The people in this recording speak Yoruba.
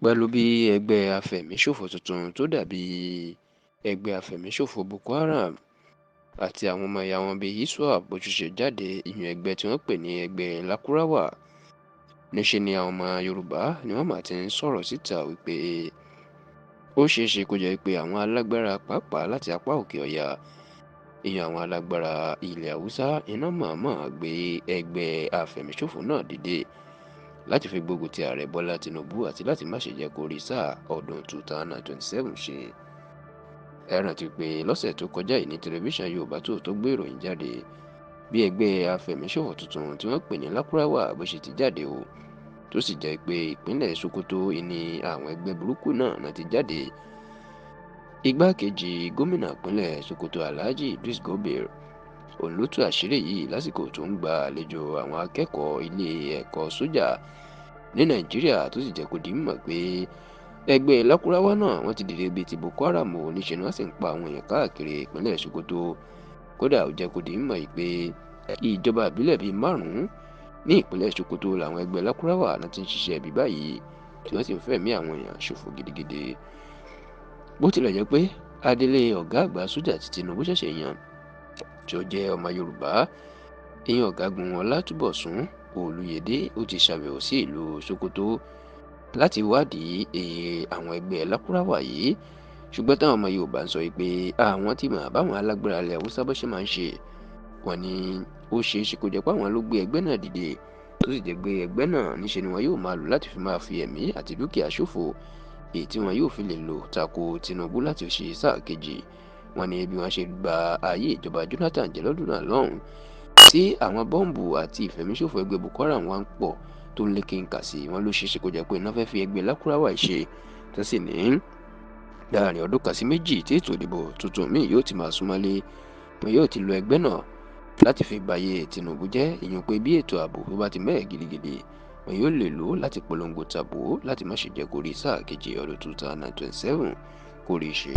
Pẹ̀lú bí ẹgbẹ́ afẹ̀míṣòfò tuntun tó dà bíi ẹgbẹ́ afẹ̀míṣòfò Boko Haram àti àwọn ọmọ ìyá wọn bíi ISWAP bó tún ṣe jáde, ìyún ẹgbẹ́ tí wọ́n pè ní ẹgbẹ́ Lakurawa, níṣe ni àwọn ọmọ Yorùbá ni wọ́n mà ti ń sọ̀rọ̀ síta wípé ó ṣeé ṣe kó jẹ́ pé àwọn alágbára, pàápàá láti apá òkè ọya, ìyẹn àwọn alágbára ilẹ̀ Haúsá, iná mọ̀ọ́mọ̀ gbé ẹgbẹ́ afẹ̀míṣòfò náà dìde láti fi gbógun ti Ààrẹ Bọ́lá Tinubu àti láti má ṣe jẹ́ kó rí sáà ọdún 2027 ṣe. Ẹ rántí pé lọ́sẹ̀ tó kọjá yìí ní tẹlifíṣàn Yorùbá Tòótọ́ gbé ìròyìn jáde bí ẹgbẹ́ afẹ̀míṣòfò tuntun tí wọ́n pè ní Lakurawa bó ṣe ti jáde o, tó sì jẹ́ pé ìpínlẹ̀ Sokoto ní àwọn ẹgbẹ́ burúkú náà ti jáde. Igbákejì gómìnà ìpínlẹ̀ Sokoto, Alhaji Idris Gobir, òun ló tú àṣírí yìí lásìkò tó ń gba àlejò àwọn akẹ́kọ̀ọ́ ilé ẹ̀kọ́ sójà ní Nàìjíríà, tó sì jẹ́ kó di mímọ̀ pé ẹgbẹ́ Lakurawa náà wọ́n ti dìde bíi ti Boko Haram o, níṣẹ́ ni wọ́n sì ń pa àwọn èèyàn káàkiri ìpínlẹ̀ Sokoto. Kódà, ó jẹ́ kó di mímọ̀ pé ìjọba ìbílẹ̀ bíi márùn-ún ní ìpínlẹ̀ Sokoto làwọn ẹgbẹ́ Lakurawa náà ti ń ṣiṣẹ́ ibi báyìí, tí wọ́n sì ń fẹ̀mí àwọn èèyàn ṣòfò gidigidi. Bó tilẹ̀ jẹ́ pé adelé ọ̀gá àgbà sójà tí Tinubu ṣẹ̀ṣẹ̀ yàn, tí ó jẹ́ ọmọ Yorùbá, ìyẹn Ọ̀gágun Ọlátúbọ̀sún Olúyẹdé, ó ti ṣàbẹ̀wò sí ìlú Sokoto láti wádìí èyí àwọn ẹgbẹ́ Lakurawa yìí, ṣùgbọ́n táwọn ọmọ Yorùbá ń sọ pé àwọn tí mọ̀ báwọn alágbára ilẹ̀ Haúsá bó ṣe máa ń ṣe, wọ́n ní ó ṣeé ṣe kó jẹ́ pé àwọn ló gbé ẹgbẹ́ náà dìde, tó sì jẹ́ pé ẹgbẹ́ náà níṣe ni wọn yóò máa lò láti fi máa fi ẹ̀mí àti dúkìá ṣòfò, èyí tí wọn yóò fi lè lò tako Tinubu láti ṣe sáà kejì. Wọ́n ní bí wọ́n ṣe gba ayé ìjọba Jonathan jẹ́ lọ́dún náà lọ́hùn, tí àwọn bọ́ǹbù àti ìfẹ̀míṣòfò ẹgbẹ́ Boko Haram wá ń pọ̀ tó ń lékenkà sí, wọn ló ṣeé ṣe kó jẹ́ pé iná fẹ́ fi ẹgbẹ́ Lakurawa ṣe, tó sì ní láàrin ọdún kan sí méjì tí ètò ìdìbò tuntun míì yóò ti máa súnmọ́lé, wọn yóò ti lo ẹgbẹ́ náà láti fi báyé Tinubu jẹ́, ìyún pé bí ètò ààbò tó bá ti mẹ́ẹ̀ gidigidi, wọn yóò lè lò ó láti polongo tàbó láti má ṣe jẹ́ kó rí sáà kejì ọdún 2027 kó rí ṣe.